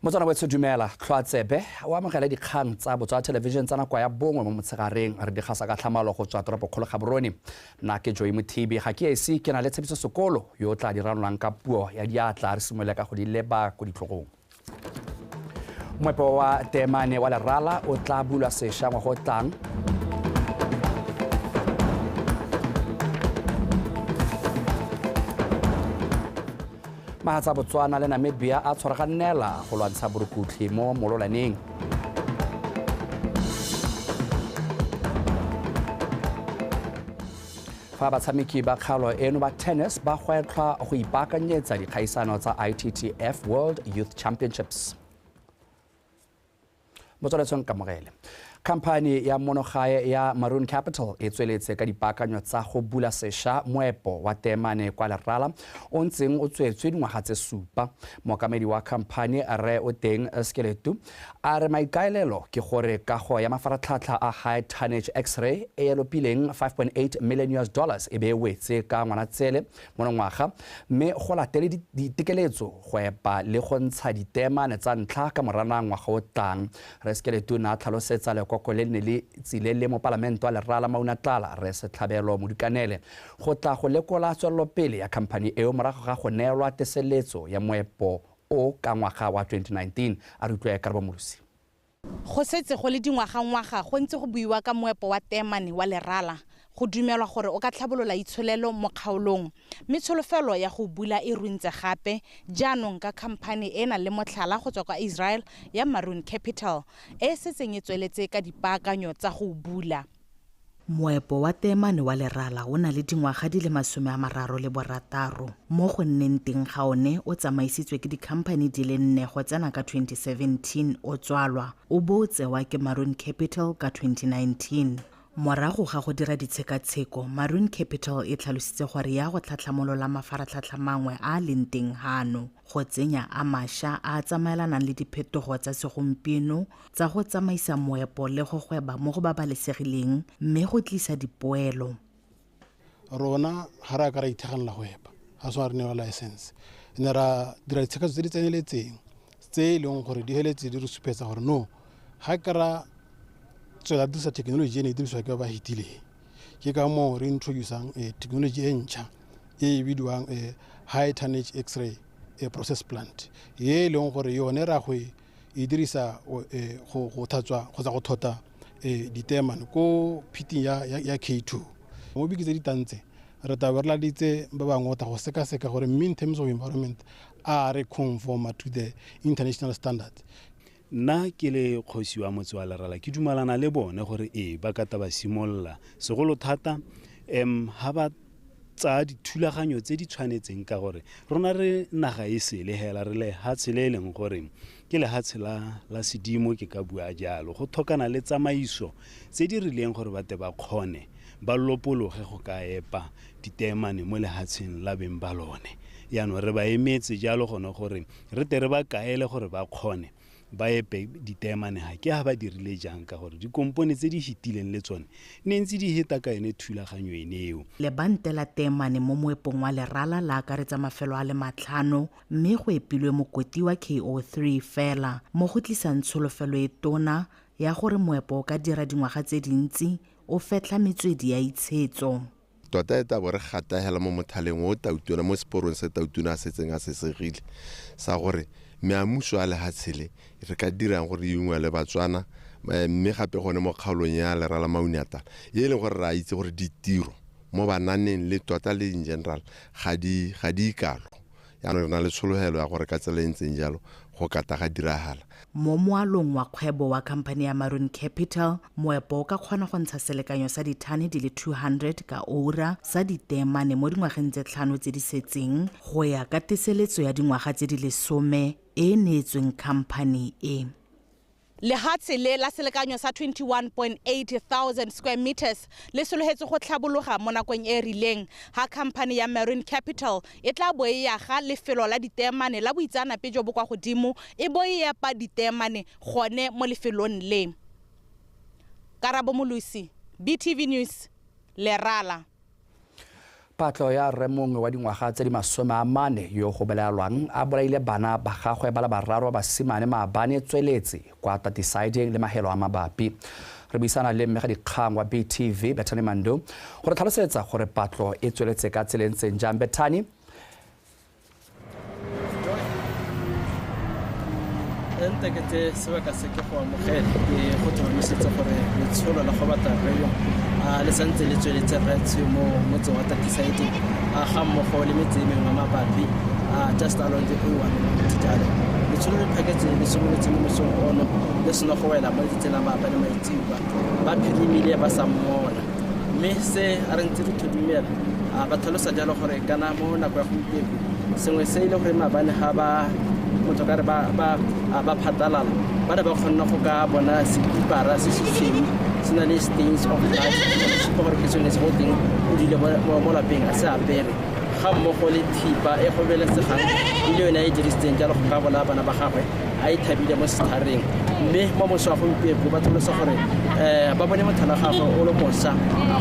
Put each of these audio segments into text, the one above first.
Motswana wetsho, dumela, tlhoa tsebe o amogele dikgang tsa Botswana Television tsa nako ya 1 mo motshegareng. Re di gasa ka tlhamalo go tswa toropokgolo Gaborone. Nna ke Joy Mothibi, ga ke esi, ke na le Tshepiso Sekolo yo o tla di ranolwang ka puo ya diatla. Re simolole ka go di leba ko ditlogong. Moepo wa teemane wa Lerala o tla bulwa sešwa ngwaga o tlang. Mahatsa Botswana le Namibia a tshwaraganela go lwantsha borukutlhi mo mololaneng. Fa batshameki ba kgaolo eno ba tennis ba gwetlhwa go ipaakanyetsa dikgaisano tsa ITTF World Youth Championships. Motswaletsong kamogele. Khamphani ya monogae ya Maroon Capital e tsweletse ka dipaakanyo tsa go bula sešwa moepo wa teemane kwa Lerala o ntseng o tswetswe dingwaga tse 7. Mookamedi wa khamphani Rre Oteng Sekeletu a re maikaelelo ke gore kago ya mafaratlhatlha a high tonnage x-ray e lopileng 5.8 million US dollars e be e wetse ka Ngwanatsele monongwaga, mme go latele ditekeletso go epa le go ntsha diteemane tsa ntlha ka Moranang ngwaga o tlang. Rre Sekeletu ne a tlhalosetsa lekoko le ne le tsile le mopalamente wa Lerala Maunatlala Rre Setlhabelo Modukanele go tla go lekola tswelelopele ya khamphani eo morago ga go neelwa teseletso ya moepo o ka ngwaga wa 2019. A re utlwe Karabo Molosi. Go setse go le dingwagangwaga go ntse go buiwa ka moepo wa teemane wa Lerala. Go dumelwa gore o ka tlhabolola itsholelo mo kgaolong, mme tsholofelo ya go bula e runtse gape jaanong ka khamphani e e nang le motlhala go tswa kwa Israel ya Maroon Capital e e setseng e tsweletse ka dipaakanyo tsa go o bula. Moepo wa teemane wa Lerala o na le dingwaga di le 36. Mo go nneng teng ga one o tsamaisitswe ke dikhamphani di le nne go tsena ka 2017 o tswalwa, o bo o tsewa ke Maroon Capital ka 2019. Morago ga go dira ditshekatsheko, Maroon Capital e tlhalositse gore ya go tlhatlhamolola mafaratlhatlha mangwe a a leng teng hano, go tsenya a mašwa a a tsamaelanang le diphetogo tsa segompieno tsa go tsamaisa moepo le go gweba mo go babalesegileng mme go tlisa dipoelo. Rona ga re a ka ra itlhaganela go epa, ga se re newa license. Ne ra dira ditshekatsheko tse di tseneletseng tse e leng gore di heletse di re supetsa gore no, ga ke ra tswela dirisa thekenoloji e ne e dirisiwa ke ba ba fetileng. Ke ka moo re introducang thekenoloji e ntšha e e bidiwang high tonnage x-ray process plant, e e leng gore yone ra go e dirisa go tlhatswa kgotsa go thota diteemane ko phiting ya K2. Mo beke tse di tang tse re tla be re laditse ba bangwe go tla go sekaseka gore mme in terms of environment a re conforma to the international standards. Nna ke le kgosi wa motse wa Lerala ke dumalana le bone gore ee ba ka ta ba simolola, segolo thata ha ba tsaya dithulaganyo tse di tshwanetseng, ka gore rona re naga e sele hela, re lehatshe le e leng gore ke lehatshe la sedimo, ke ka bua jalo. Go tlhokana le tsamaiso tse di rileng gore ba te ba kgone ba lopologe go ka epa diteemane mo lehatsheng la beng ba lone. Jaanong re ba emetse jalo gone gore re te re ba kaele gore ba kgone ba epe diteemane. Ga ke ha ba dirile jang, ka gore dikompone tse di fetileng le tsone ne ntse di heta ka yone thulaganyo ene eo. Lebante la teemane mo moepong wa Lerala la akaretsa mafelo a le 5, mme go epilwe mokoti wa KO3 fela, mo go tlisang tsholofelo e tona ya gore moepo o ka dira dingwaga tse dintsi o fetlha metswedi ya itshetso. Tota e tla bo re gatagela mo mothaleng o Tautona, mo seporong se Tautona a setseng a se segile, sa gore meamuso a lehatshe le re ka dirang gore e ungwele Batswana, mme gape gone mo kgaolong ya Lerala Maunatlala e leng gore re a itse gore ditiro mo bananeng le tota le in general ga di ikalo. Jaanong re na le tshologelo ya gore ka tsela e ntseng jalo go ka ta ga diragala. Mo moalong wa kgwebo wa khamphani ya Maroon Capital, moepo o ka kgona go ntsha selekanyo sa dithane di le 200 ka oura sa diteemane mo dingwageng tse 5 tse di setseng, go ya ka teseletso ya dingwaga tse di 10 e e neetsweng khamphani e. Lehatshe le la selekanyo sa 21.8 thousand square meters le sologetse go tlhabologa mo nakong e e rileng ha khamphani ya Maroon Capital e tla bo e aga lefelo la diteemane la boitseanape jo bo kwa godimo e bo e epa diteemane gone mo lefelong le. Karabo Molosi, BTV News, Lerala. Patlo ya rre mongwe wa dingwaga tse di 40 yo go belaelwang a bolaile bana ba gagwe ba le bararo ba basimane maabane tsweletse kwa Tatisiding le mahelo a mabapi. Re buisana le mmegadikgang wa BTV Bethany Mando gore tlhalosetsa gore patlo e tsweletse ka tsela e ntseng jang. Bethany, ntekete sebaka se ke go amogela ke go tlhomamisetsa gore letsholo la go batla rre yo le santse le tsweletse rraetsho mo motseng wa Tatisiding ga mmogo le metse e mengwe mabapi just along the A1 jalo. Letsholo le phaketse le simolotse mo mosong ono le sena go wela mo letsatsing la maabane maitsiboa, ba phirimile ba sa mmona, mme se a re ntse re tlhodumela ba tlhalosa jalo gore kana mo nako ya gompieno sengwe se e le gore maabane ga ba motho ka re ba phatalala ba ne ba kgonne go ka bona sekipara se se tshweu se na le stains of blood, supa gore ke sone se go teng o dule mo lapeng a se apere, ga mmogo le thipa e go belesegang e le yone a e dirisitseng jalo go ka bona bana ba gagwe a e thabile mo setlhareng. Mme mo moso wa gompieno ba tlhalosa gore ba bone motlhala gagwe o le mošwa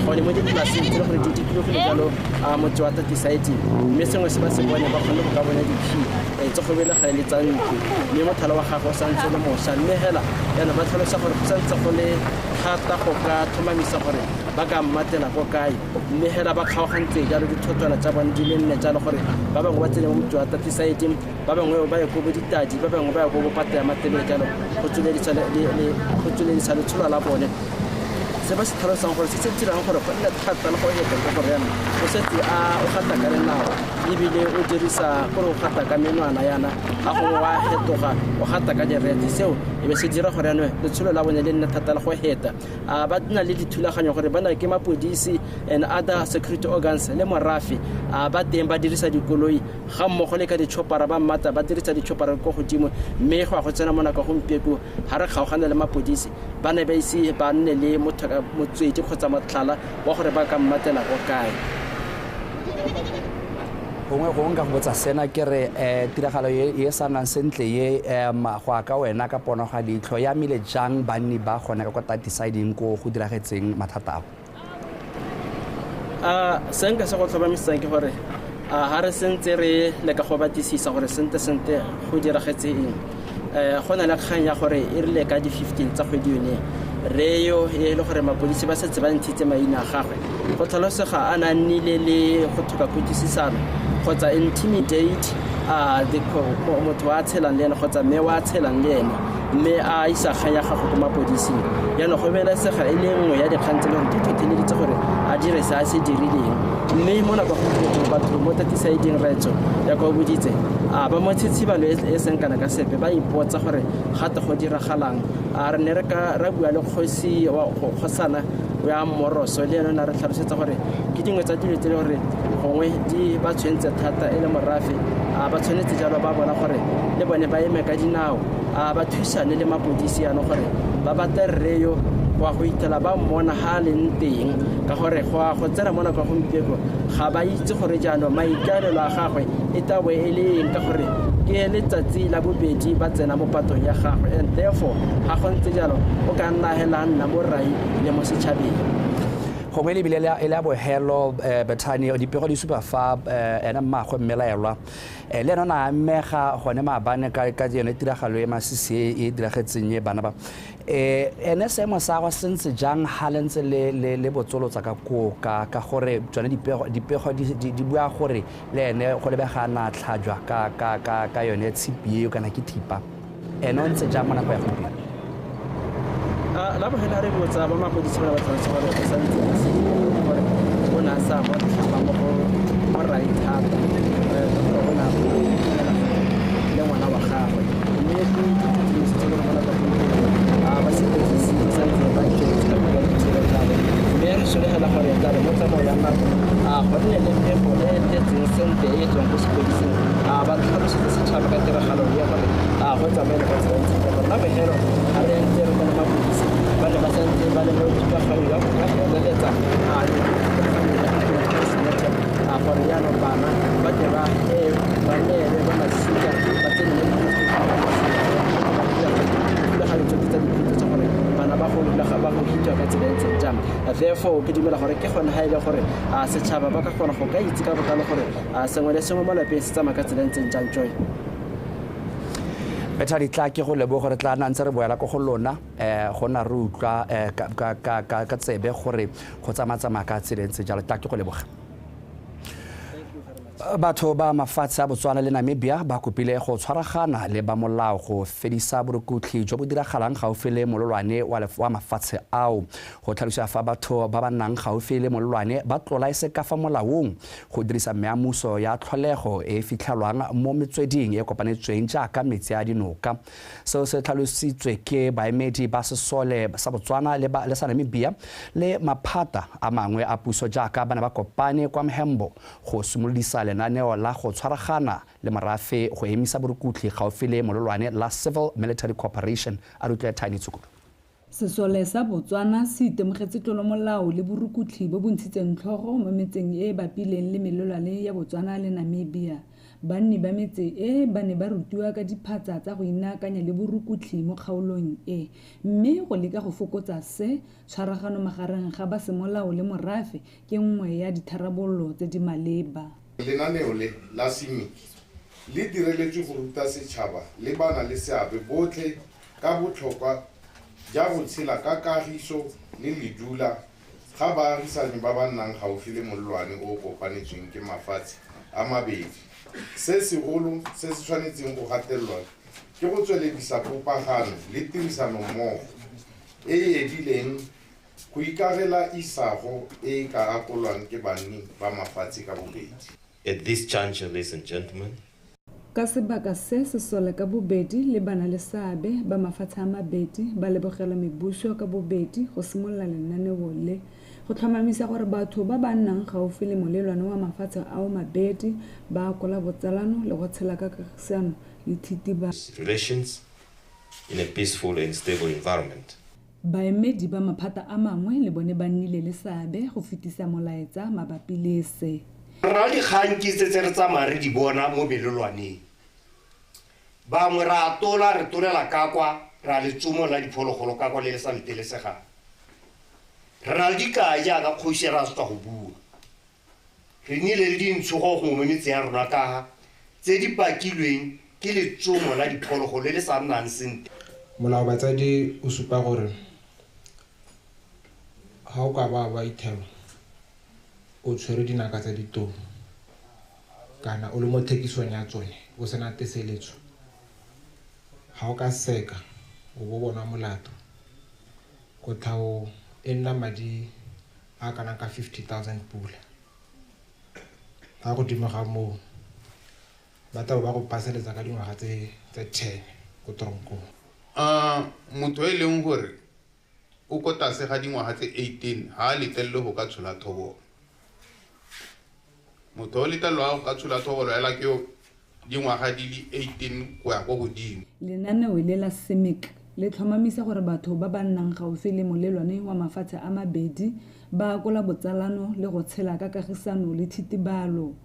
gone mo dipolaseng tse le gore di dikologile jalo motse wa Tatisiding, mme sengwe se ba se bone ba kgonne go ka bona dikhi tse go belega le tsa ntlo, mme motlhala wa gagwe o santse le mošwa. Mme hela jaanong ba tlhalosa gore go santse go le thata go ka tlhomamisa gore ba ka mmatela ko kae, mme hela ba kgaogantse jalo dithotwana tsa bone di le nne jalo gore ba bangwe ba tsene mo motse wa Tatisiding, ba bangwe ba ye ko bo ditadi, ba bangwe ba ye ko bo pata ya Matebele jalo go tsweledisa letsholo la bone. Se ba se tlhalosang gore se se dirang gore go nne thata le go heta ke gore yana o setse a o gata ka lenao ebile o dirisa gore o gata ka menwana yana ga gongwe wa hetoga o gata ka direte, seo e be se dira gore yanong letsholo la bone le nne thata le go heta. Ba na le dithulaganyo gore ba na ke mapodisi and other security organs le morafe ba teng ba dirisa dikoloi ga mmogo le ka ditšhopara ba mmata ba dirisa ditšhopara ko godimo, mme go ya go tsena mo nako gompieno ga re kgaogane le mapodisi ba ne ba ise ba nne le motswedi kgotsa motlhala wa gore ba ka mmatela ko kae. Gongwe nka go botsa sena ke re tiragalo e sa nnang sentle ye go ya ka wena ka pono ga leitlho ya amile jang banni ba gone ka kwa Tatisiding ko go diragetseng mathata ao? Se nka se go tlhomamisang ke gore ga re sentse re leka go batlisisa gore sente-sente go diragetse eng, go na le kgang ya gore e rile ka di-15 tsa kgwedi yone re yo e le gore mapodisi ba setse ba ntshitse maina a gagwe, go tlhalosega a na nnile le go tlhoka kutlwisisano kgotsa intimidate motho wa tshelang le ene kgotsa mme wa tshelang le ene, mme a isa kgang ya gago ko mapodising. Jaanong go belesega e le nngwe ya dikgang tse le gore di tlhotlheleditse gore a dire se a se dirileng. Mme mo nako gompieno batho mo Tatisiding retso ya kwa boditse ba mo tshitshibalo e seng kana ka sepe, ba ipotsa gore gate go diragalang. Re ne re ka ra bua le kgosi wa kgosana ya Moroso, le ene o ne a re tlhalosetsa gore ke dingwe tsa dilo tse le gore gongwe di ba tshwentse thata e le morafe, ba tshwanetse jalo ba bona gore le bone ba eme ka dinao, ba thusane le mapodisi jaanong gore ba batle rre yo go ya go ithela ba mmona ga a leng teng, ka gore go ya go tsena mo nako ya gompieno ga ba itse gore jaanong maikaelelo a gagwe e tabo e le eng, ka gore ke letsatsi la bobedi ba tsena mo patong ya gagwe, and therefore ga go ntse jalo o ka nna hela a nna mo rai le mo setšhabeng. Gongwe le ebile e le a bogelo Bethany, dipego di supa fa ena mmaagwe mmelaelwa le ene o ne a amega gone maabane ka yone tiragalo e masisi e diragetseng e bana ba ene seemo sa gagwe se ntse jang ga le ntse le botsolotsa ka koo ka gore tsone dipego di bua gore le ene go lebega a na tlhajwa ka yone tshipi eo kana ke thipa, ene o ntse jang mo nako ya gompieno? La bogela re botsa ba mapodisi ba ba tlhalosa gore o santse a se gore o ne a sa mo tlhaba mo go rai thata, gore o ne a le ngwana wa gagwe, mme ke ditshedimosetso tse le gona ba sepodisi ba santse ba tsweletse ka go ditsebe tsa bone, mme re sologela gore tlabe mo tsamao ya nako go nne le phefo e e tletseng sentle e e tswang ko sepodising, ba tlhalosetse setšhaba ka tiragalo ya gore go tsamaele ka tsela e ntseng gore la bogelo ga re ntse re bona mapodisi ba ne ba santse ba le mo thulaganyong ya go ka feleletsa gore jaanong bana ba tle ba neele ba masika ba tsene mo thulaganyo tsotlhe tsa diphitlho tsa gore bana ba go hitiwa ka tsela e ntseng jang. Therefore ke dumela gore ke gone ga e le gore setšhaba ba ka kgona go ka itse ka botlalo gore sengwe le sengwe mo lapeng se tsamaya ka tsela e ntseng jang. Joy. Bethadi, tla ke go leboge, re tla nna ntse re boela ko go lona go nna re utlwa ka tsebe gore go tsamaya-tsamaya ka tsela e ntse jalo. Tla ke go leboge. Batho ba mafatshe a Botswana le Namibia ba kopile go tshwaragana le ba molao go fedisa borukutlhi jo bo diragalang gaufi le mololwane wa mafatshe ao. Go tlhalosiwa fa batho ba ba nnang gaufi le mololwane ba tlola e se ka fa molaong go dirisa meamuso ya tlholego e e fitlhelwang mo metsweding e kopanetsweng jaaka metsi a dinoka. Seo se tlhalositswe ke baemedi ba sesole sa Botswana le sa Namibia le maphata a mangwe a puso jaaka ba ne ba kopane kwa Mhembo go simolodisa lenaneo la go tshwaragana le morafe go emisa borukutlhi gaufi le mololwane la Civil Military Corporation. A re utlwe Tiny Tshukudu. Sesole sa Botswana se itemogetse tlolomolao le borukutlhi bo bo ntshitseng tlhogo mo metseng e e bapileng le melelwane ya Botswana le Namibia. Banni ba metse e ba ne ba rutiwa ka diphatsa tsa go inaakanya le borukutlhi mo kgaolong e, mme go leka go fokotsa se, tshwaragano magareng ga ba semolao le morafe ke nngwe ya ditharabololo tse di maleba. Lenaneo le la CIMIC le direletswe go ruta setšhaba le bana le seabe botlhe ka botlhokwa ja go tshela ka kagiso le ledula ga baagisani ba ba nnang gaufi le molelwane o kopanetsweng ke mafatshe a mabedi. Se segolo se se tshwanetseng go gatelelwa ke go tsweledisa popagano le tirisanommogo e e edileng go ikagela isago e e ka akolwang ke banni ba mafatshe ka bobedi. At this juncture, ladies and gentlemen, ka sebaka se sesole ka bobedi le bana le seabe ba mafatshe a mabedi ba lebogela mebuso ka bobedi go simolola lenaneo le go tlhomamisa gore batho ba ba nnang gaufi le molelwane wa mafatshe ao mabedi ba akola botsalano le go tshela ka kagisano le thitiba. Relations in a peaceful and stable environment. Baemedi ba maphata a mangwe le bone ba nnile le seabe go fetisa molaetsa mabapi le se. Re dikgang ke tse re tsamaya re di bona mo melelwaneng. Bangwe re a tola, re tolela ka kwa, ra letsomo la diphologolo ka kwa le le sa letelesegang. Re na le dikai jaaka kgosi re a tswa go bua. Re nnile le dintshogo gongwe mo metseng ya rona ka ga tse di pakilweng ke letsomo la diphologolo le le sa nnang sentle. Molao batsadi o supa gore ga o ka ba itheba o tshwere dinaka tsa ditou kana o le mo thekisong ya tsone o sena teseletso, ga o ka seka o bo bona molato, kotlhao e nna madi a kana ka 50,000 pula. Ga godimo ga moo ba tla ba go paseletsa ka dingwaga tse 10 ko tronkong. Motho e leng gore o ko tlase ga dingwaga tse 18 ha a letelele go ka tshola thobolo. Motho o letelelwa go ka tshola thobolo ela ke dingwaga di le 18 go ya ko godimo. Lenaneo le la CIMIC le tlhomamisa gore batho ba ba nnang gaufi le molelwane wa mafatshe a mabedi ba akola botsalano le go tshela ka kagisano le thitibalo.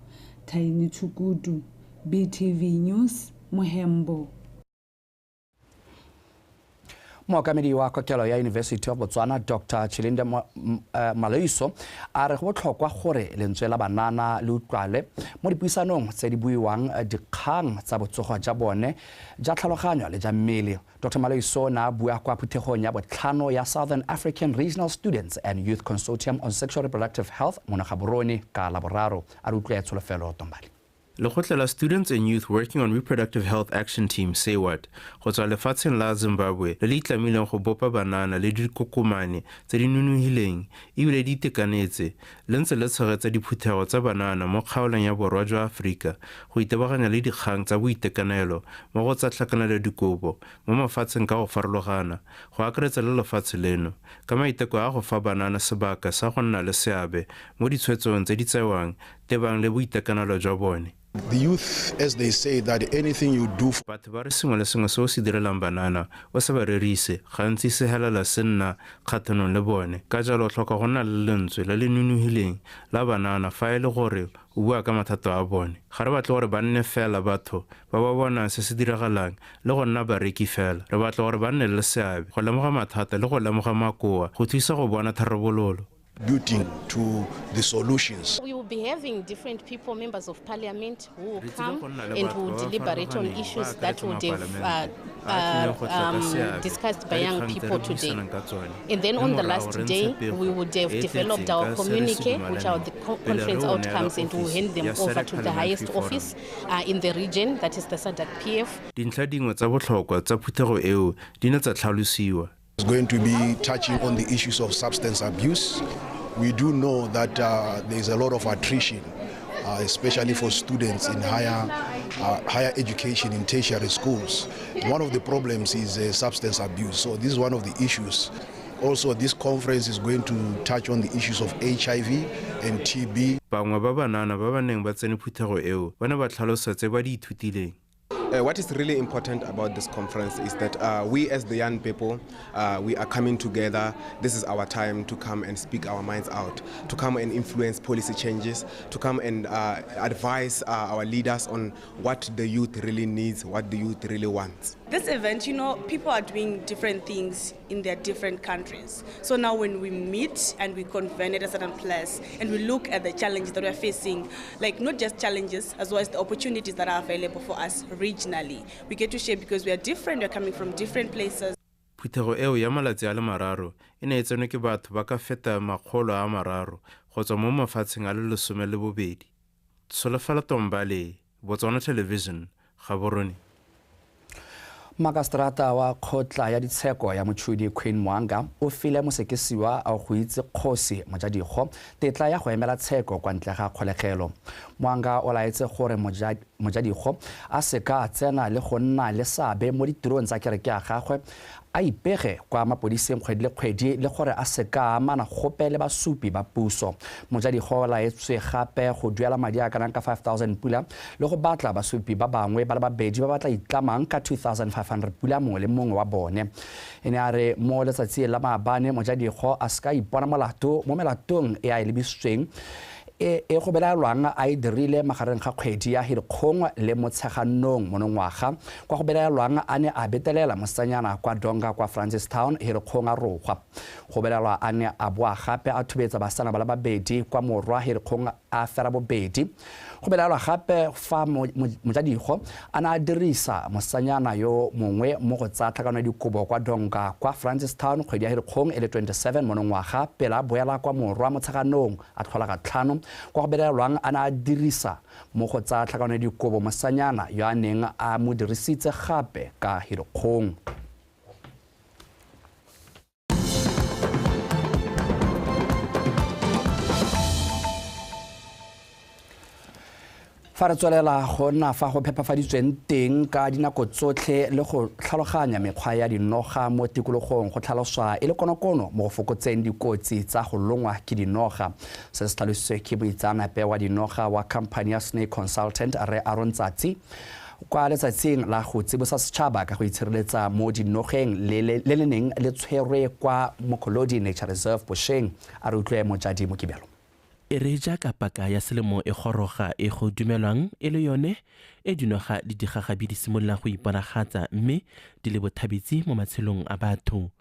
Tiny Tshukudu, BTV News, Mohembo. Mookamedi wa kokelo ya University of Botswana Dr. Chilinde Maloiso a re go botlhokwa gore lentswe la banana le utlwale mo dipuisanong tse di buiwang dikgang tsa botsogo ja bone ja tlhaloganyo le ja mmele. Dr. Maloiso na bua kwa phuthegong ya botlhano ya Southern African Regional Students and Youth Consortium on Sexual Reproductive Health mo Gaborone ka Laboraro. A re utlwe Tsholofelo Tombale. Lekgotla la Students and Youth Working on Reproductive Health Action Team SAYWAT go tswa lefatsheng la Zimbabwe le le itlamileng go bopa banana le dikokomane tse di nonogileng ebile di itekanetse le ntse le tshegetsa diphuthego tsa banana mo kgaolong ya borwa jwa Aforika go itebaganya le dikgang tsa boitekanelo mo go tsa tlhakanelo dikobo mo mafatsheng ka go farologana go akaretsa le lefatshe leno ka maiteko a go fa banana sebaka sa go nna le seabe mo ditshwetsong tse di tsewang tebang le boitekanelo jwa bone. The youth, as they say, that anything you do. Batho ba re sengwe le sengwe se o se direlang banana o se ba rerise gantsi se helela se nna kgatlhanong le bone, ka jalo o tlhoka go nna le lentswe le le nonogileng la banana fa e le gore o bua ka mathata a bone. Ga re batle gore ba nne fela batho ba ba bonang se se diragalang le go nna bareki fela, re batla gore ba nne le seabe go lemoga mathata le go lemoga makoa go thusa go bona tharabololo. To the solutions. We will be having different people, members of parliament, who will come and who will deliberate on issues that would have discussed by young people today. And then on the last day, we would have developed our communique, which are the conference outcomes, and we will hand them over to the highest office in the region, that is the SADC PF. Dintlha dingwe tsa botlhokwa tsa phuthego eo di ne tsa tlhalosiwa. It's going to be touching on the issues of substance abuse. We do know that there is a lot of attrition, especially for students in higher education in tertiary schools. One of the problems is substance abuse. So this is one of the issues. Also, this conference is going to touch on the issues of HIV and TB. Bangwe ba banana ba ba neng ba tsene phuthego eo ba ne ba tlhalosa tse ba di ithutileng. What is really important about this conference is that we as the young people, we are coming together. This is our time to come and speak our minds out, to come and influence policy changes, to come and advise our leaders on what the youth really needs, what the youth really wants. This event, you know, people are doing different things in their different countries. So now when we meet and we convene at a certain place and we look at the challenges that we are facing, like not just challenges, as well as the opportunities that are available for us regionally. We get to share because we are different, we are coming from different places. Phuthego eo ya malatsi a le mararo e ne e tsenwe ke batho ba ka feta 300 go tswa mo mafatsheng a le 12. Tsholofelo Tombale, Botswana Television, Gaborone. Makastrata wa kgotla ya ditsheko ya Mochudi Queen Mwanga o file mosekisiwa a go itse kgosi Mojadigo tetla ya go emela tsheko kwa ntle ga kgolegelo. Mwanga o laetse gore Mojadigo a seka a tsena le go nna le seabe mo ditirong tsa kereke ya gagwe, a ipege kwa mapodiseng kgwedi le kgwedi le gore a seka a amana gope le basupi ba puso. Mojadigo o laetswe gape go duela madi a kanang ka 5000 pula le go batla basupi ba bangwe ba le babedi ba ba tla itlamang ka 2500 pula mongwe le mongwe wa bone. E ne a re mo letsatsing la maabane Mojadigo a seka ipona molato mo melatong e a e lebisitsweng e go belaelwang a e dirile magareng ga kgwedi ya Hirikgong le Motsheganong monongwaga, kwa go belaelwang a ne a betelela mosetsanyana kwa Donga kwa Francistown Hirikgong a rogwa. Go belaelwa a ne a boa gape a thubetsa basetsana ba le babedi kwa Morwa Hirikgong a fera bobedi. Go belaelwa gape fa Mojadigo a ne a dirisa mosetsanyana yo mongwe mo go tsaya tlhakano ya dikobo kwa Donga kwa Francistown kgwedi ya Hirikgong e le 27 monongwaga, pele a boela kwa Morwa Motsheganong a tlhola ga 5, kwa go belaelwang a ne a dirisa mo go tsaya tlhakano ya dikobo mosetsanyana yo a neng a mo dirisitse gape ka Hirikgong. Fa re tswelela go nna fa go phepafaditsweng teng ka dinako tsotlhe le go tlhaloganya mekgwa ya dinoga mo tikologong go tlhaloswa e le konokono mo go fokotseng dikotsi tsa go longwa ke dinoga. Se se tlhalositswe ke moitseanape wa dinoga wa company ya Snake Consultant Rre Aaron Tsatsi kwa letsatsing la go tsibosa setšhaba ka go itshireletsa mo dinogeng le le neng le tshwerwe kwa Mokolodi Nature Reserve bošeng. A re utlwe Mojadi Mokibelo. E re jaaka paka ya selemo e goroga e go dumelwang e le yone e dinoga le digagabi di simololang go iponagatsa mme di le bothabetsi mo matshelong a batho.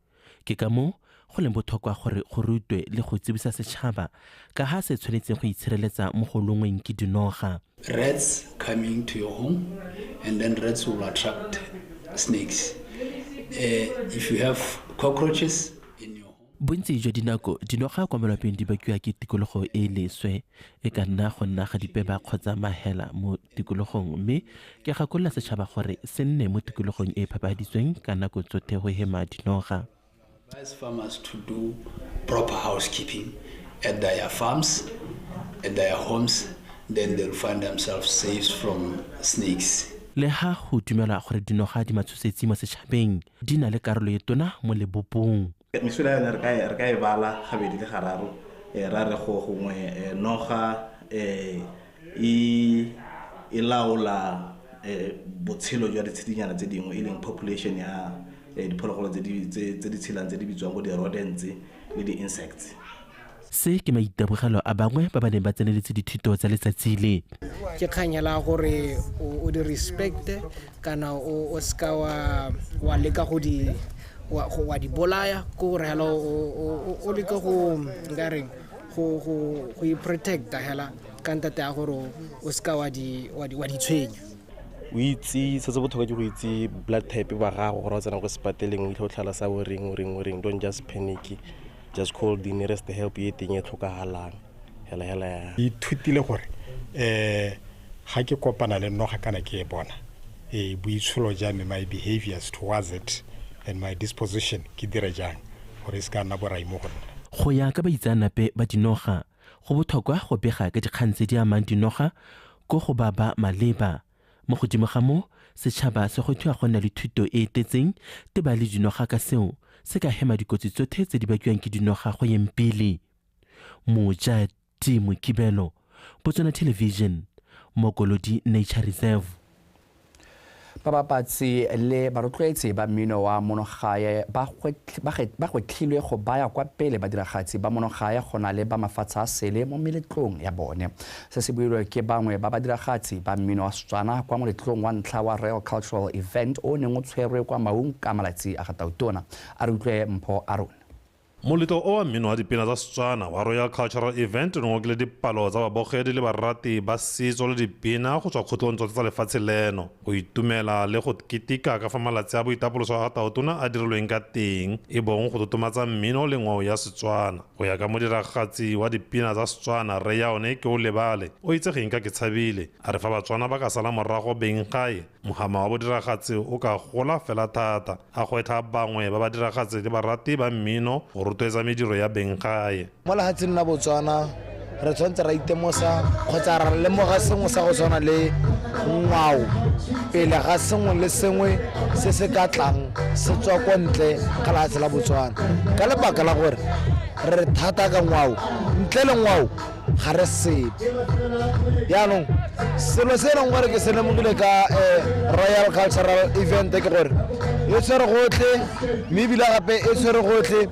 Ke ka moo go leng botlhokwa gore go rutwe le go tsibosa setšhaba ka ga se tshwanetseng go itshireletsa mo go longweng ke dinoga. Rats coming to your home, and then rats will attract snakes. If you have cockroaches, Bontsi jwa dinako dinoga kwa malapeng di bakiwa ke tikologo e leswe, e ka nna go nna ga dipeba kgotsa mahela mo tikologong, mme ke gakolola setšhaba gore se nne mo tikologong e e phepafaditsweng ka nako tsotlhe go hema dinoga. Advise farmers to do proper housekeeping at their farms, at their homes, then they'll find themselves safe from snakes. Le ha go dumelwa gore dinoga di matshosetsi mo setšhabeng, di na le karolo e tona mo lebopong. Mesola yone re ka e bala gabedi le gararo, ra re go gongwe noga e laola botshelo jwa ditshedinyana tse dingwe, e leng population ya diphologolo tse di tshelang tse di bitswang bo di-rodents le di-insects. Se ke maitemogelo a bangwe ba ba neng ba tseneletse dithuto tsa letsatsi le. Ke kganyela gore o di respect kana o seka wa leka go di wa di bolaya, ko gore hela o leke go nka reng go go go iprotecta hela ka ntate ya gore o seka wa di wa di wa di tshwenya. O itse se se botlhokwa ke go itse blood type ba gago gore o tsena ko sepateleng o itlhe o tlhalosa o reng o reng o reng. Don't just panic, just call the nearest help e teng e tlhokagalang hela hela ya. Ke ithutile gore ga ke kopana le noga kana ke e bona, boitsholo jwa me, my behaviors towards it and my disposition, ke dire jang gore e se ka nna borai mo go nna. Go ya ka baitseanape ba dinoga, go botlhokwa go bega ka dikgang tse di amang dinoga ko go ba ba maleba. Mo godimo ga moo, setšhaba se gwetlhiwa go nna le thuto e e tletseng teba le dinoga ka seo se ka hema dikotsi tsotlhe tse di bakiwang ke dinoga go yeng pele. Mojati Mokibelo, Botswana Television, Mokolodi Nature Reserve. Babapatsi le barotloetsi ba mmino wa monogae ba gwetlhilwe go baya kwa pele badiragatsi ba monogae go na le ba mafatshe a sele mo meletlong ya bone. Se se builwe ke bangwe ba badiragatsi ba mmino wa Setswana kwa moletlong wa ntlha wa Royal Cultural Event o neng o tshwerwe kwa Maung ka malatsi a ga Tautona. A re utlwe Mpho Aron. Moletlo o wa mmino wa dipina tsa Setswana wa Royal Cultural Event o ngokile dipalo tsa babogedi le barati ba setso le dipina go tswa kgotlong tsotlhe tsa lefatshe leno go itumela le go keteka ka fa malatsi a boitapoloso a ga Tautona a dirilweng ka teng, e bong go totomatsa mmino le ngwao ya Setswana. Go ya ka modiragatsi wa dipina tsa Setswana Rre Yaone Ke o Lebale, o itsegeng ka Ketshabile, a re fa Batswana ba ka sala morago beng gae, mohama wa bodiragatsi o ka gola fela thata. A gwetlha bangwe ba badiragatsi le barati ba mmino go rotloetsa mediro ya beng gae. Mo lefatsheng la Botswana re tshwanetse ra itemosa kgotsa ra lemoga sengwe sa go tshwana le ngwao pele ga sengwe le sengwe se se ka tlang se tswa kwa ntle ga lefatshe la Botswana, ka lebaka la gore re thata ka ngwao, ntle le ngwao ga re sepe. Jaanong selo se e leng gore ke se lemogile ka Royal Cultural Event ke gore e tshwere gotlhe, mme ebile gape e tshwere gotlhe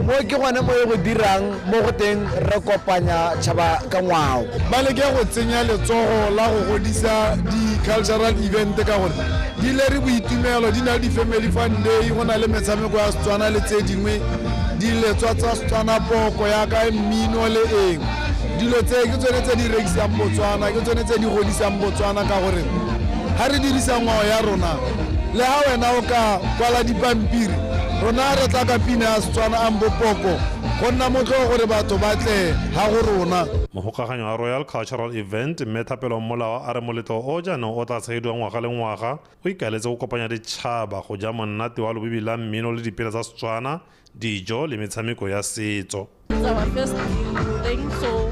mo ke gone mo e go dirang mo go teng re kopanya tšhaba ka ngwao. Ba leke go tsenya letsogo la go godisa di-cultural event ka gore di lere boitumelo, di na le di-family fun day, go na le metshameko ya Setswana le tse dingwe, diletswa tsa Setswana, poko yaka mmino le eng. Dilo tse ke tsone tse di rekisang Botswana, ke tsone tse di godisang Botswana, ka gore ga re dirisa ngwao ya rona, le ga wena o ka kwala dipampiri, rona re tla ka pina ya Setswana ambo poko, go nna motlhogo gore batho ba tle ga go rona. Mogokaganyo wa Royal Cultural Event Mme Thapelo Molao a re moletlo o jaanong o tla tshegediwa ngwaga le ngwaga o ikaeletse go kopanya ditšhaba go ja monate wa lobibi la mmino le dipina tsa Setswana, dijo le metshameko ya setso. It's our first thing, so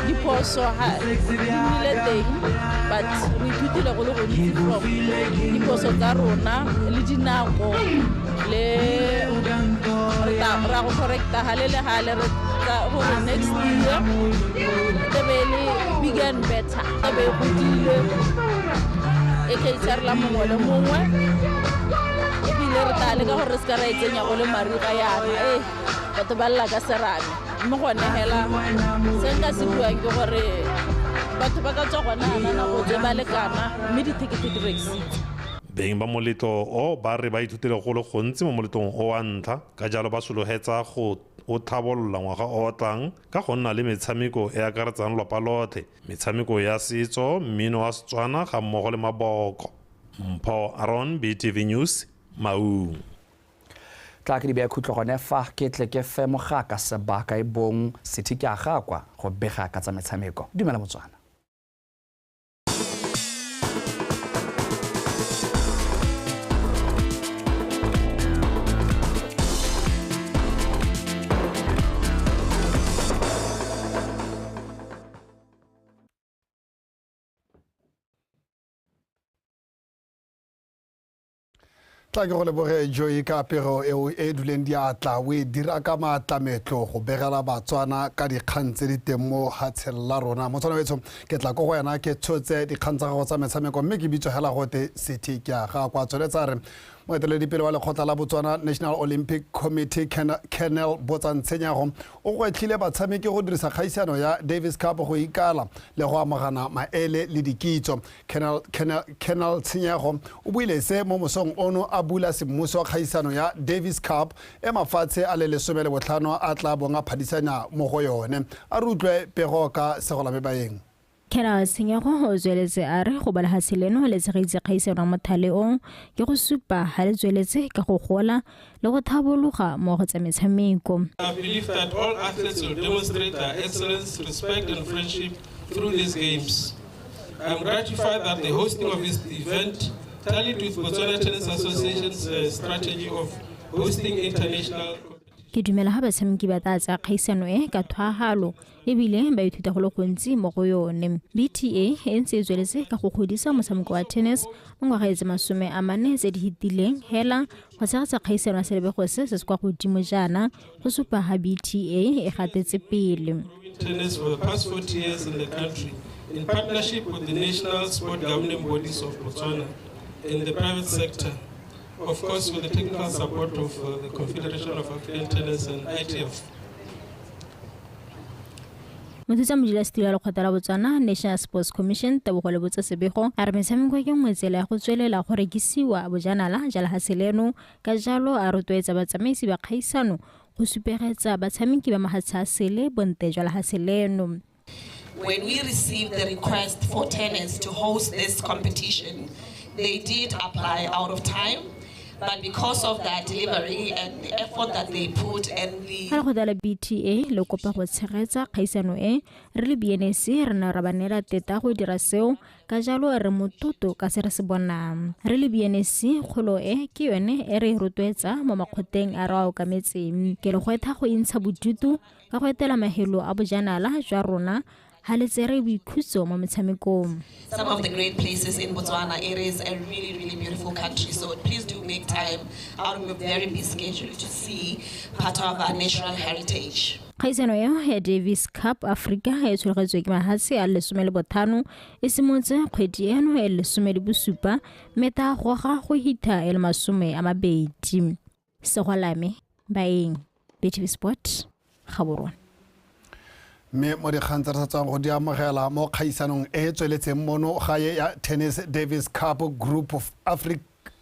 diphoso ha di nnile teng, but re ithutile go le gontsi from diphoso tsa rona le dinako le ra go correcta hale le hale re tla gore next year e be le bigger and better, e be godile e caterela mongwe le mongwe, ebile re tla leka gore re se ka ra e tsenya go le mariga yana batho ba lla ka serame. Mme gone hela se nka se buang ke gore batho ba ka tswa gona ana nako tse ba lekana, mme dithekete di rekisitswe. Beng ba moletlo o ba re ba ithutile go le gontsi mo moletlong o wa ntlha, ka jalo ba sologetsa go o tlhabolola ngwaga o tlang ka go nna le metshameko e akaretsang lwapa lotlhe, metshameko ya setso, mmino wa Setswana ga mmogo le maboko. Mpho Aron, BTV News, Maung. Tla ke di beya khutlo gone fa ke tle ke fe mogaka sebaka e bong Sethi ke a gakwa go bega ka tsa metshameko. Dumela Motswana. Tla ke go leboge Joy ka pego eo e duleng diatla o e dira ka maatlametlo go begela Batswana ka dikgang tse di teng mo hatsheng la rona. Motswana wetsho, ke tla ko go wena ke tshotse dikgang tsa gago tsa metshameko, mme ke bitso hela gote Sethi ke a ga kwa tsweletsa re moeteledipele wa lekgotla la Botswana National Olympic Committee Colonel Botsang Tshenyago o gwetlhile batshameki go dirisa kgaisano ya Davis Cup go ikala le go amogana maele le dikitso. Colonel Tshenyago o buile se mo mosong ono a a bula semmuso kgaisano ya Davis Cup e mafatshe a le 15 a tla bong a phadisanya mo go yone. A re utlwe pego ka Segolame Baeng. Kela Tshenyego o tsweletse a re go bala lehatshe leno le tshegetse kgaisano mothale o ke go supa ha le tsweletse ka go gola le go thabologa mo go tsa metshameko. I believe that all athletes will demonstrate their excellence, respect and friendship through these games. I am gratified that the hosting of this event tallied with Botswana Tennis Association's strategy of hosting international. Ke dumela ha batshameki ba tla tsaya kgaisano e ka thwahalo ebile ba ithuta go le gontsi mo go yone. BTA e ntse e tsweletse ka go godisa motshameko wa tennis mo ngwageng tse 40 tse di fetileng hela go tshegetsa kgaisano ya selebego se se kwa godimo jaana go supa ha BTA e gatetse pele. Tennis for the past 40 years in the country in partnership with the national sport governing bodies of Botswana and the private sector. Of course, with the technical support of the Confederation of African Tennis and ITF. Mothusa modulasetilo wa lekgotla la Botswana National Sports Commission Tebogo Lebotse Sebego a re metshameko ke nngwe tsela ya go tswelela go rekisiwa bojanala ja lehatshe leno, ka jalo a rotloetsa batsamaisi ba kgaisano go supegetsa batshameki ba mahatshe a sele bontle jwa lehatshe leno. When we received the request for tennis to host this competition, they did apply out of time. But because of that delivery and the effort that they put and the Ga la BTA le kopa go tshegetsa kgaisano e re le BNSC re na ra ba neela teta go dira seo, ka jalo re mototo ka se re se bonang. Re le BNSC kgolo e ke yone e re rotloetsa mo makgoteng a re a okametseng. Ke le gwetha go intsha bodutu ka go etela mahelo a bojanala jwa rona ha le tsere boikhutso mo metshamekong. Some of the great places in Botswana, it is a really, really beautiful country. So please do make time out of your very busy schedule to see part of our natural heritage. Kgaisano eo ya Davis Cup Africa e tshwaretswe ke mahatshe a 15 e simotse kgwedi eno e 17 mme ta goga go hitha e le 20. Segolame Baeng, BTV Sport, Gaborone. Mme mo dikgang tse re sa tswang go di amogela mo kgaisanong e tsweletseng mono gae ya Tennis Davis Cup Group of Africa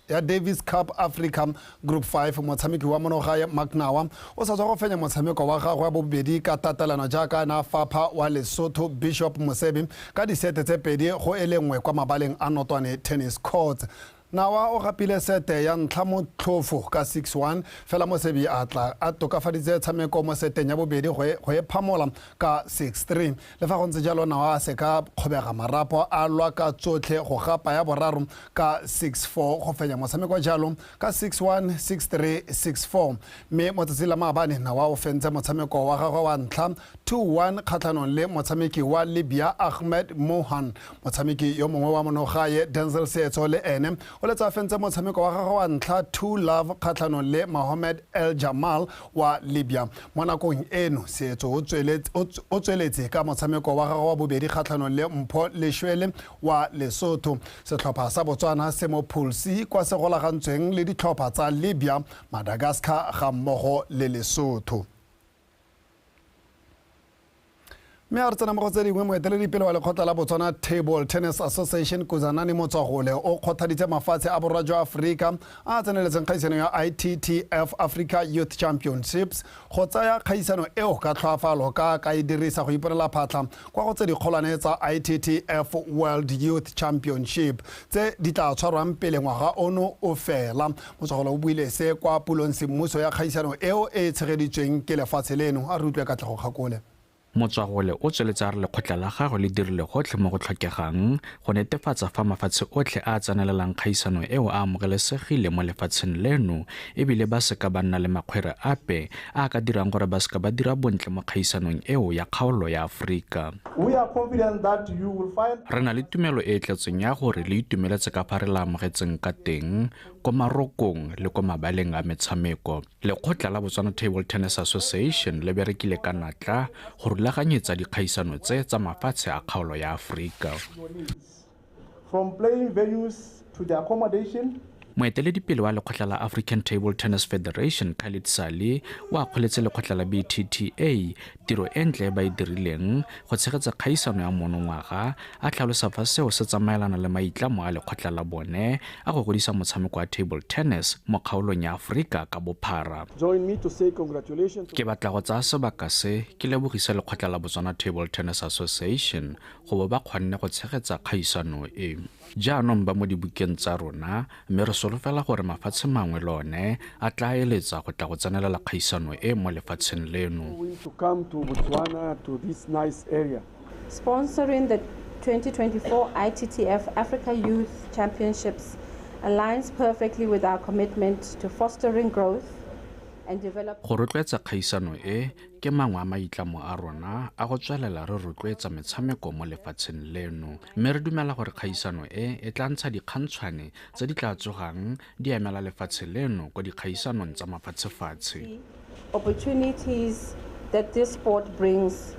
ya Davis Cup Africa Group 5, motshameki wa mono gae Mark Nawa o sa tswa go fenya motshameko wa gagwe wa bobedi ka tatelano jaaka na fapha wa Lesotho Bishop Mosebe ka disete tse 2-1 kwa mabaleng a Notwane Tennis Courts. Nawa o gapile sete ya ntlha motlhofo ka 6-1 fela Mosebe a tla a tokafaditse tshameko mo seteng ya bobedi go e phamola ka 6-3. Le fa go ntse jalo Nawa a se ka kgobega marapo a lwa ka tsotlhe go gapa ya boraro ka 6-4 go fenya motshameko jalo ka 6-1, 6-3, 6-4. Mme mo tsatsing la maabane Nawa o fentse motshameko wa gagwe wa ntlha 2-1 kgatlhanong le motshameki wa Libya Ahmed Mohan. Motshameki yo mongwe wa monogae Denzel Seetso le ene o letsa fentse motshameko wa gagwe wa ntlha 2-love kgatlhanong le Mohamed El Jamal wa Libya. Mo nakong eno Seetso o tsweletse ka motshameko wa gagwe wa bobedi kgatlhanong le Mpho Leshwele wa Lesotho. Setlhopha sa Botswana se mo Pool C kwa se golagantsweng le ditlhopha tsa Libya, Madagascar ga mmogo le Lesotho. Mme a re tsena mo go tse dingwe, moeteledipele wa lekgotla la Botswana Table Tennis Association Kuzanani Motswagole o kgothaditse mafatshe a borwa jwa Aforika a tseneletseng kgaisano ya ITTF Africa Youth Championships go tsaya kgaisano eo ka tlhoafalo ka e dirisa go iponela phatlha kwa go tse dikgolwane tsa ITTF World Youth Championship tse di tla tshwarwang pele ngwaga ono o fela. Motswagole o buile se kwa pulong semmuso ya kgaisano eo e tshegeditsweng ke lefatshe leno. A re utlwe Katlego Kgakole. Motswagole o tsweletse a re lekgotla la gagwe le dirile gotlhe mo go tlhokegang go netefatsa fa mafatshe otlhe a tsenelelang kgaisano eo a amogelesegile mo lefatsheng leno ebile ba seka ba nna le makgwere ape a ka dirang gore ba seka ba dira bontle mo kgaisanong eo ya kgaolo ya Aforika. Re na le tumelo e e tletseng ya gore le itumeletse ka fa re la amogetseng ka teng ko marokong le ko mabaleng a metshameko. Lekgotla la Botswana Table Tennis Association le berekile ka natla go rulaganyetsa dikgaisano tse tsa mafatshe a kgaolo ya Aforika. From playing venues to the accommodation Moeteledipele wa lekgotla la African Table Tennis Federation Khalid Sali o akgoletse lekgotla la BTTA tiro e ntle e ba e dirileng go tshegetsa kgaisano ya monongwaga, a tlhalosa fa seo se tsamaelana le maitlamo a lekgotla la bone a go godisa motshameko wa table tennis mo kgaolong ya Aforika ka bophara. Ke batla go tsaya sebaka se ke lebogise lekgotla la Botswana Table Tennis Association go bo ba kgonne go tshegetsa kgaisano e. Jaanong ba mo dibukeng tsa rona, mme re solofela gore mafatshe mangwe le one a tla eletsa go tla go tsenelela kgaisano e mo lefatsheng leno. Sponsoring the 2024 ITTF Africa Youth Championships aligns perfectly with our commitment to fostering growth and development. Go rotloetsa kgaisano e ke mangwe a maitlamo a rona a go tswelela re rotloetsa metshameko mo lefatsheng leno, mme re dumela gore kgaisano e e tla ntsha dikgantshwane tse di tla tsogang di emela lefatshe leno kwa dikgaisanong tsa mafatshefatshe. Opportunities that this sport brings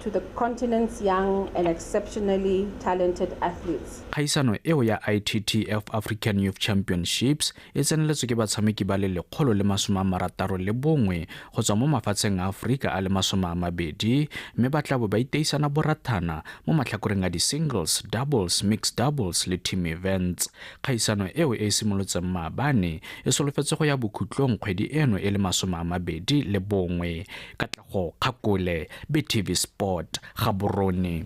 to the continent's young and exceptionally talented athletes. Kgaisano eo ya ITTF African Youth Championships e tseneletswe ke batshameki ba le 161 go tswa mo mafatsheng a Aforika a le 22, mme ba tla bo ba iteisana borathana mo matlhakoreng a di-singles, doubles, mixed doubles le team events. Kgaisano eo e e simolotseng maabane e solofetse go ya bokhutlong kgwedi eno e le 21. Katlego Kgakole, BTV Sport, Gaborone.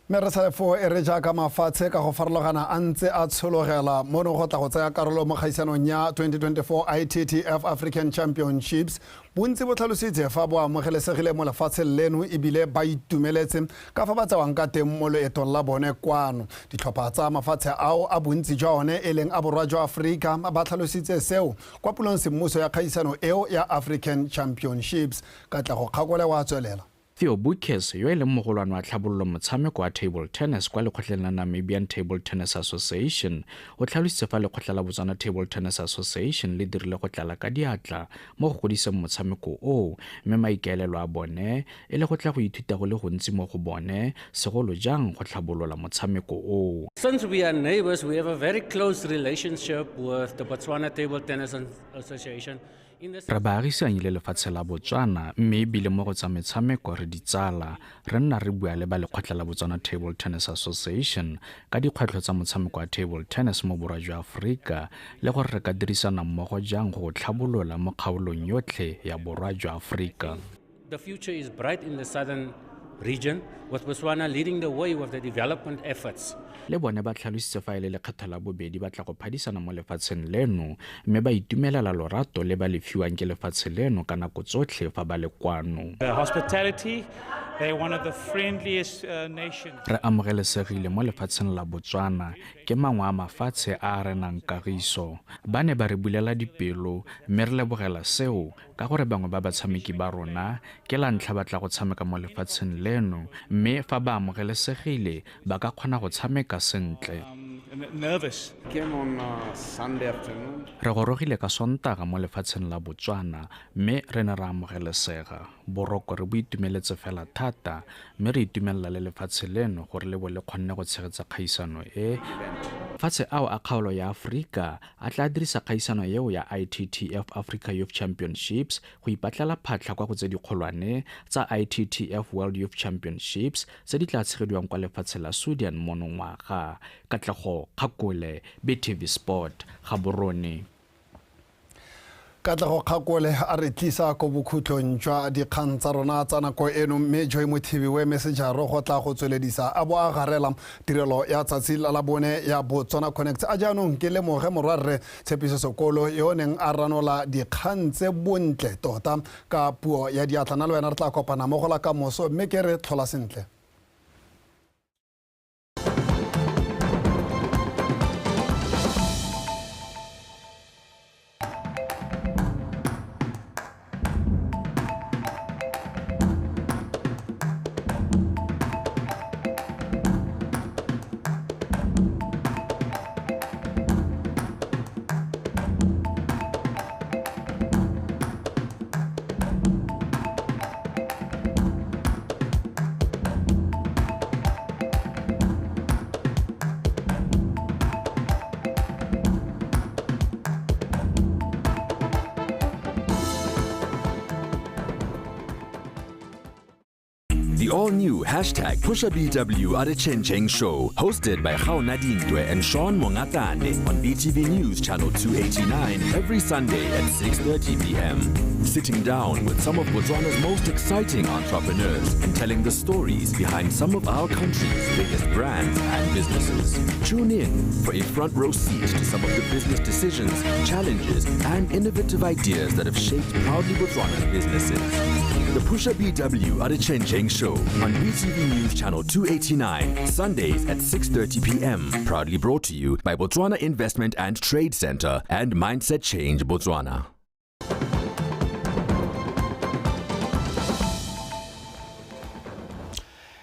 Mme re sale foo e re jaaka mafatshe ka go farologana a ntse a tshologela mono go tla go tsaya karolo mo kgaisanong ya 2024 ITTF African Championships. Bontsi bo tlhalositse fa bo amogelesegile mo lefatsheng leno ebile ba itumeletse ka fa ba tsewang ka teng mo loetong la bone kwano. Ditlhopha tsa mafatshe ao a bontsi jwa one e leng a borwa jwa Aforika ba tlhalositse seo kwa pulong semmuso ya kgaisano eo ya African Championships. Katlego Kgakole wa tswelela. Theo Bukes, yo e leng mogolwane wa tlhabololo motshameko wa table tennis kwa lekgotleng la Namibian Table Tennis Association, o tlhalositse fa lekgotla la Botswana Table Tennis Association le dirile go tlala ka diatla mo go godiseng motshameko oo, mme maikaelelo a bone e le go tla go ithuta go le gontsi mo go bone, segolo jang go tlhabolola motshameko oo. Since we are neighbors, we have a very close relationship with the Botswana Table Tennis Association. Re baagisanye le lefatshe la Botswana, mme ebile mo go tsa metshameko re ditsala, re nna re bua le ba lekgotla la Botswana Table Tennis Association ka dikgwetlho tsa motshameko wa table tennis mo borwa jwa Aforika le gore re ka dirisana mmogo jang go tlhabolola mo kgaolong yotlhe ya borwa jwa Aforika. The future is bright in the southern region, with Botswana leading the way with the development efforts. Le bone ba tlhalositse fa e le lekgetho la bobedi ba tla go phadisana mo lefatsheng leno, mme ba itumelela lorato le ba le fiwang ke lefatshe leno ka nako tsotlhe fa ba le kwano. The hospitality, they're one of the friendliest nations. Re amogelesegile mo lefatsheng la Botswana ke mangwe a mafatshe a a renang kagiso. Ba ne ba re bulela dipelo, mme re lebogela seo ka gore bangwe ba batshameki ba rona ke la ntlha ba tla go tshameka mo lefatsheng leno, mme fa ba amogelesegile ba ka kgona go tshameka sentle. Re gorogile ka Sontaga mo lefatsheng la Botswana, mme re ne ra amogelesega. Boroko re bo itumeletse fela thata, mme re itumelela le lefatshe leno gore le bo le kgonne go tshegetsa kgaisano e. Fatshe ao a kgaolo ya Aforika a tla dirisa kgaisano eo ya ITTF Africa Youth Championships go ipatlela phatlha kwa go tse dikgolwane tsa ITTF World Youth Championships tse di tla tshegediwang kwa lefatshe la Sudan monongwaga. Katlego Kgakole, BTV Sport, Gaborone. Katlego Kgakole a re tlisa ko bokhutlong jwa dikgang tsa rona tsa nako eno, mme Joy Mothibi we messengero go tla go tsweledisa a bo a garela tirelo ya tsatsi la bone ya Botswana Connect. A jaanong ke lemoge morwarre Tshepiso Sekolo yo neng a ranola dikgang tse bontle tota ka puo ya diatla. Na le wena re tla kopana mo go la kamoso, mme ke re tlhola sentle. all-new hashtag PushaBW at a Chen Cheng Show, hosted by Gaona Dintwe and Sean Mongatane on BTV News Channel 289 every Sunday at 6:30 p.m. Sitting down with some of Botswana's most exciting entrepreneurs and telling the stories behind some of our country's biggest brands and businesses. Tune in for a front row seat to some of the business decisions, challenges, and innovative ideas that have shaped Proudly Botswana's businesses. The Pusha BW at a Chen Cheng Show on BTV News Channel 289, Sundays at 6:30 p.m. Proudly brought to you by Botswana Investment and Trade Center and Mindset Change Botswana.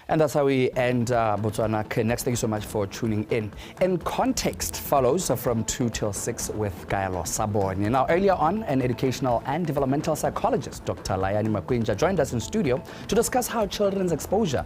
And that's how we end Botswana Connects. Thank you so much for tuning in. In Context follows from 2 till 6 with Gaelo Sabone. Now, earlier on, an educational and developmental psychologist, Dr. Layani Makwinja, joined us in studio to discuss how children's exposure